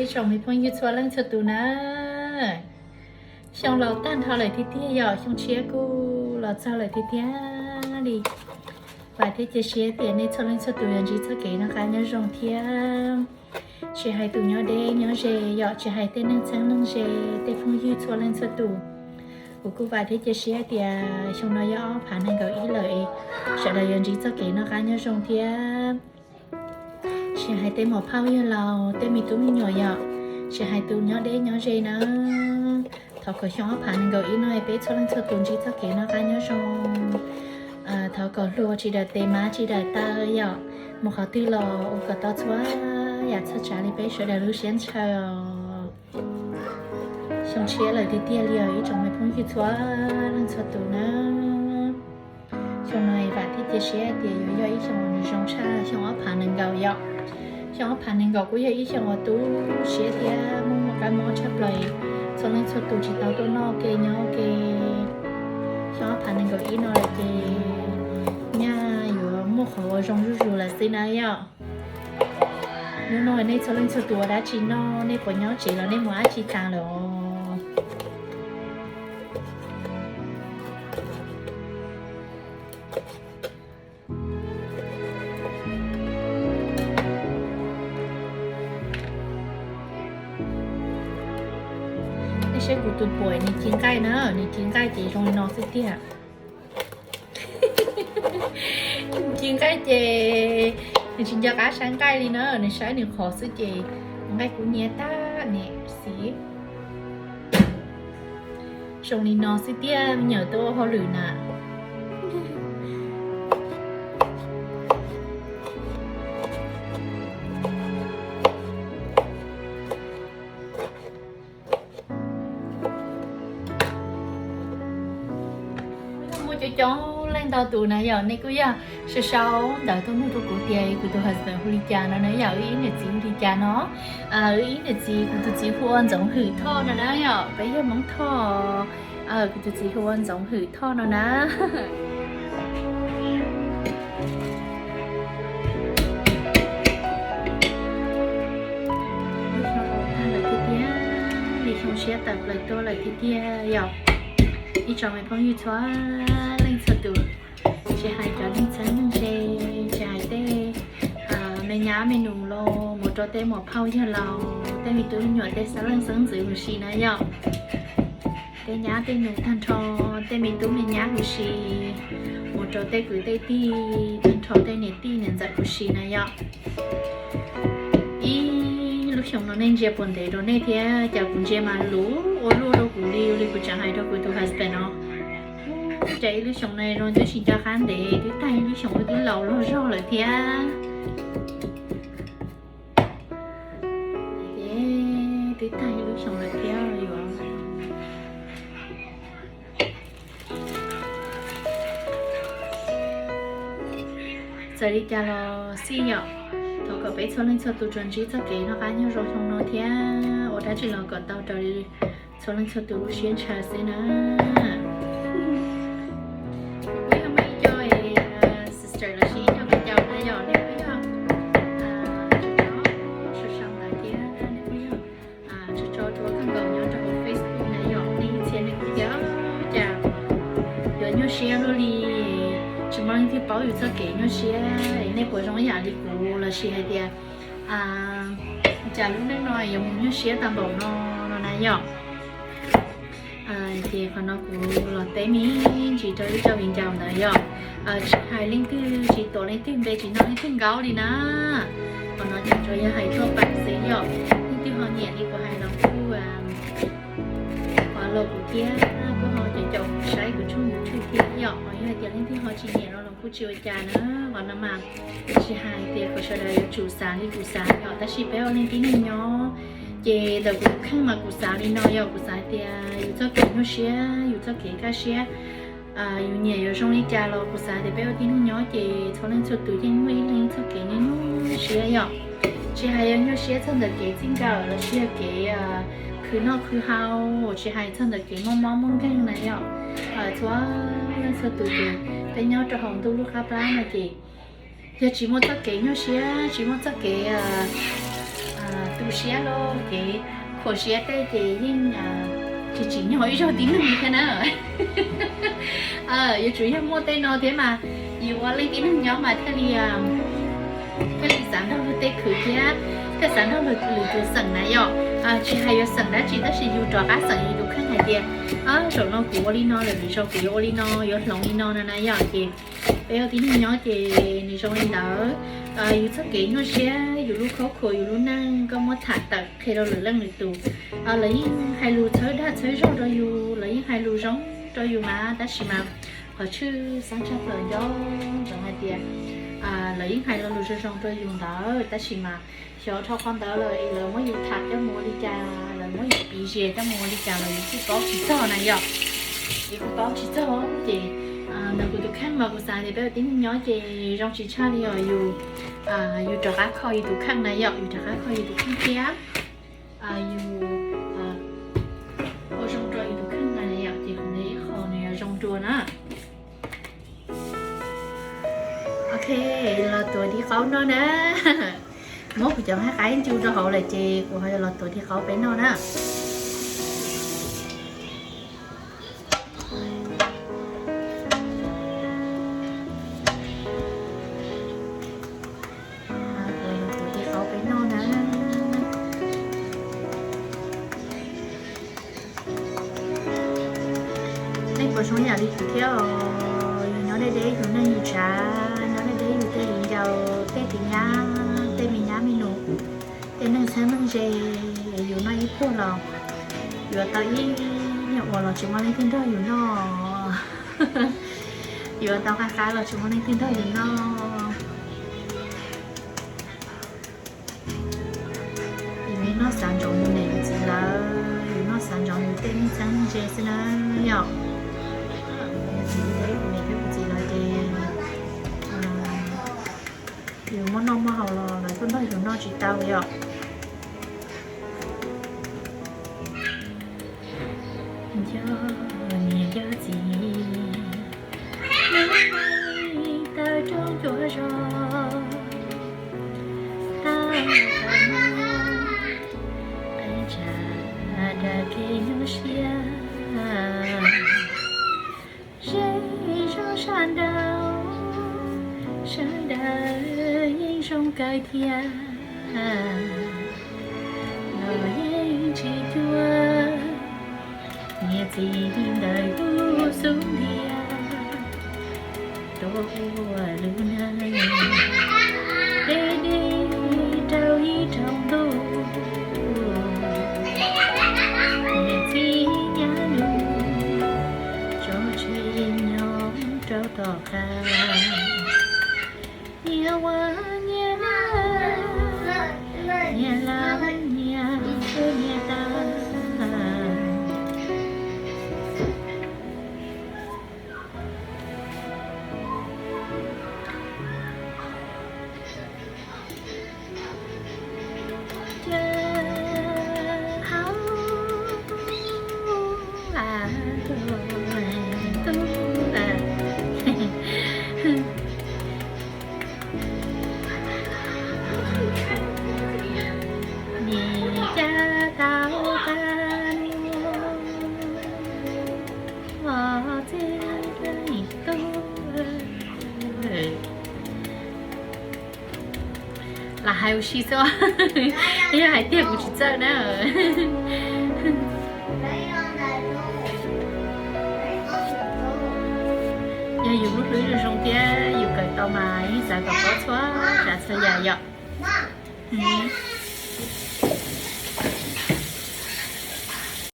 Tsoom me phooj ywg txhua leej txhua tus na, xyoo laus tag nrho lawm tiag tiag yom, xyoo tshiab kuj los txog lawm tiag tiag li. Vam thiab cia siab tias nej txhua leej txhua tus yuav ntsib txoj kev noj qab nyob zoo thiab. Tsis hais tus nyob deb nyob ze yom, tsis hais tej neeg txheeb neeg ze, tej phooj ywg txhua leej txhua tus, kuv kuj vam thiab cia siab tias xyoo no yog ob phav nees nkaum ib lawm, sawv daws yuav ntsib txoj kev noj qab nyob zoo thiab. Tsis hais tej muam phauj yawg laus, tej me tub me nyuam yom, tsis hais tus nyob deb nyob ze na, thov kom xyoo ob phav nees nkaum ib no peb txhua leej txhua tus ntsib txoj kev noj qab nyob zoo. Thov kom hluas tsis daws tes, mab tsis daws taw yom, mus qhov twg los ua kom tau txhua yam txhua tsav li peb sawv daws lub siab ntshaw. Xyoo tshiab lawm tiag tiag li os ib tsoom me phooj ywg txhua leej txhua tus na. Xyoo no vam thiab cia siab tias yuav yog ib xyoo uas nws zoo tshaj xyoo ob phav nees nkaum yom. Xyoo ob phav nees nkaum kuj yog ib xyoo uas tu siab thiab muaj qab mob tshaj plaws, txhua leej txhua tus tsis tau tuaj noj ua ke nyob ua ke. Xyoo ob phav nees nkaum ib no lawm ces nyaj yuav muaj qhov ua zoo zuj zus lawm xwb na yom. Hnub no nej txhua leej txhua tus ua dab tsi noj, nej puas nyob tsev los nej mus dab tsi tas lawm os? Nej saib kuv tus puam nws ci nqaij na, nws ci nqaij ces zoo li no xwb tiag. Ci nqaij ces nws tsis nco qab saib nqaij li na, nws saib nws qhov xwb ces nqaij kub hnyiab tag ne xwb. Zoo li no xwb tiag me nyuam tuaj ua hauj lwm na. Muaj coob coob leej ntau tus na yom, nej kuj yog sau sau ntawv tuaj nug rau kuv tias kuv tus husband hu li cas no na yom, wb ib niam txiv hu li cas no. Wb ib niam txiv, kuv tus txiv hu ua Ntxoov Hwm Thoj no na yom, peb yog Hmoob Thoj. Kuv tus txiv hu ua Ntxoov Hwm Thoj no na. Lub xyoo tag lawm tiag tiag, li xyoo siab tawm plaws tuaj lawm tiag tiag yom. Ib tsoom me phooj ywg txhua leej txhua tus, tsis hais cov neeg txheeb neeg ze, tsis hais tej me nyab me nus los mus rau tej muam phauj yawg laus, tej me tub me nyuam tej xeeb leej xeeb ntxwv huv si na yom. Tej nyab tej nus tag nrho, tej me tub me nyab huv si, mus rau tej kwv tej tij tag nrho, tej niam tij niam ntxawm huv si na yom. Ib lub xyoo no nej ntsia puas ntev rau nej thiab, cas kuv ntsia mas luv ua luaj rau kuv li, li kuv tseem hais rau kuv tus husband no. Cas ib lub xyoo no zoo twb tsis nco qab ntev, twb tag ib lub xyoo twb laus log zog lawm thiab. Twb tag ib lub xyoo lawm thiab yuav. Txawm li cas los xij yom, thov kom peb txhua leej txhua tus tsuas ntsib txoj kev noj qab nyob zoo xyoo no thiab ua dab tsi los kom tau raws li txhua leej txhua tus lub siab ntshaw xwb na. Kuv yog muaj ib co sister los sis ib co viv ncaus na yom, nej kuj yog tso sau ntawd thiab nej kuj yog tso tso rau kawg nkaus nyob rau hauv Facebook na yom, nej ib txhia nej kuj tias cas yuav nyuaj siab luaj li, tsis muaj leej twg paub yus txoj kev nyuaj siab, nej puas zoo ib yam li kuv los sis hais tias cas lub neej no yuav mus nyuaj siab tag npaum no no na yom. Ces qhov no kuv los teb me ntsis rau ib co viv ncaus ntawd yom. Tsis hais leej twg, tsis tuav leej twg npe, tsis noj leej twg nkaub li na. Qhov no ces tsuas yog hais tuaj pab xwb yom. Leej twg ho nyiam li kuv hais los kuj los kuv thiab, kuj ho caum caum saib kuv tshooj YouTube thiab yom. Ho yog hais tias leej twg ho tsis nyiam no los kuj tsis ua cas na. Qhov no mas tsis hais tias kom sawv daws yuav tsum xav li kuv xav yom, tab sis peb ua neej tib neeg nyob ces ntawm kuv tus kheej mas kuv xav li no yom, kuv xav tias yus txoj kev nyuaj siab, yus txoj kev kaj siab, yus nyiam yuav zoo li cas los kuv xav tias peb ua tib neeg nyob ces txhua leej txhua tus yeej muaj ib leeg txoj kev nyuaj nyuaj siab yom. Tsis hais yog nyuaj siab txog ntawm kev txij nkawm los sis yog kev khwv noj khwv haus, tsis hais txog ntawm kev muaj mob muaj nkeeg na yom. Txhua leej txhua tus ces peb nyob rau hauv ntuj lub qab plab no ces yog tsis muaj txoj kev nyuaj siab, tsis muaj txoj kev tu Siab los ces khuam siab tej ces yeej tsis tsim nyog ib zaug tib neeg thiab na. Yuav tsum yog muaj tej no thiab mas yus ua leej tib neeg nyob mas thiaj li, thiaj li xav nrog luag tej khwv thiab thiaj xav nrog luag lwm tus xeem na yom. Tsis hais yuav xeem dab tsi tab sis yus rov qab xeem yus tus kheej hais tias zaum no kuv ua li no lawm, lwm zaus kuv yuav ua li no, yuav hloov li no no na yom. Ces peb ua tib neeg nyob ces nws zoo li ntawd. Yus txoj kev nyuaj siab, yus lub khaub khuam, yus lub neej koj muab tham tawm qhia rau lwm leej lwm tus. Lawv yeej hais lus txhawb dag txhawb zog rau yus, lawv yeej hais lus zoo rau yus mas tab sis mas qhov tshwj xeeb tshaj plaws nco ntsoov hais tias lawv yeej hais lo lus zoo zoo rau yus ntawd tab sis mas xyov dhau qhov ntawd lawm lawv muab yus tham coj mus ua li cas, lawv muab yus piv zias coj mus ua li cas los yus kuj paub tsis txog na yom. Yus kuj paub tsis txog ces ntawm kuv tus kheej mas kuv xav tias peb ua tib neeg nyob ces zoo tsis tshaj li os yus, yus rov qab kho yus tus kheej na yom, yus rov qab kho yus tus kheej thiab yus ua zoo rau yus tus kheej na yom, ces qhov ntawd ib qho nws yuav zoo dua na. Ok, los tuav dhia qaub noj na. Muab kuv cov nqaij qaib ncu rau hauv lawm ces kuv ho yuav los tuav dhia qaub peb noj na. Tuav dhia qaub peb noj na. Nej puas zoo yam li kuv thiab os? Yus nyob deb deb yus neej yus tsav, nyob deb deb yus tej viv ncaus, tej tiv nyab, tej me nyab me nus, tej neej txheeb neej ze, yus noj ib pluag los yuav tau ib niag ua los tsis muaj leej twg nrog yus noj. Yuav tau qab qab los tsis muaj leej twg nrog yus noj. Yus noj xav ntsoov yus niam yus txiv lawv, yus noj xav ntsoov yus tej neej txheeb neej ze xwb na yom. Yus txiv thiab yus niam thiab kuv txiv lawv ces yus muaj noj muaj haus los lawv kuj nrog yus noj tsis tau yom. Nco niam nco txiv, lub neej tawm rooj ncua zog, tau tau muaj qee tsam dag kev nyuaj siab. Ze zog sab nraud, sawv daws yeej zoo kawg thiab, los yeej tsis cuag niam txiv ntawm kuv xub ntiag. Tuaj ua lub neej deb deb rau ib rooj ntuj, niam txiv nyab nus tso tseg nyob rau tom qab. Nyias ua nyias nyias, nyias laus nyias tuag nyias tas. Caw hauv a, tu a, nim cas tau tag os txiv leej tub. Lam hais ua si xwb, yog hais tiag kuv tsis txawj na. Yog yus lub hlwb zoo zoo thiab yus kawm tau mas yeej xav kom paub txhua tsav txhua yam yom.